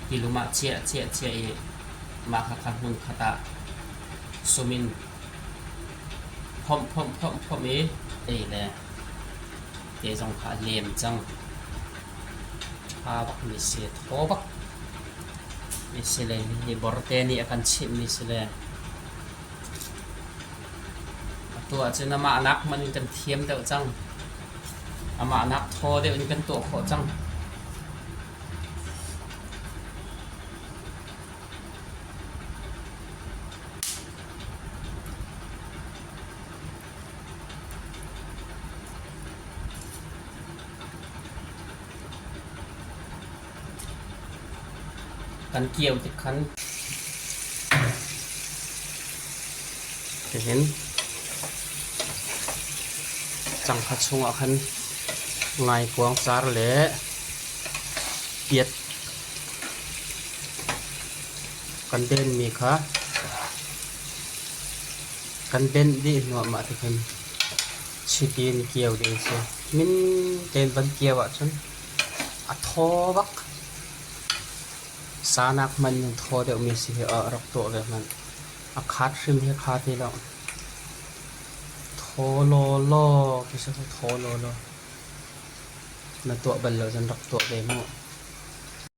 Tilum ah chiah chiah chiah i mah khakha hmunkhat ah sum in phomh phomh phomh phomh i ei le te zong kha a lem cang. Ṭha bak mi si, thaw bak mi si le hihi borte nih a kan chimhmi si le atu ahcun amah nak hmanh in kan thiam deuh cang. Amah nak thaw deuh in kan tuah khawh cang. Kan kio tik khan hihin cangkha chungah khan ngaikuang car le piat kan denmi kha kan denh dih hnuah mah ti khin chiti in kio ding a si. Min tein van kio ahcun a thaw bak. Sanak hmanh in thaw deuhmi si hi rak tuah ve hmanh. A khat hrim hi kha ti lo. Thaw lawlaw khi si thaw lawlaw. Na tuah bal lo cun rak tuah ve mu.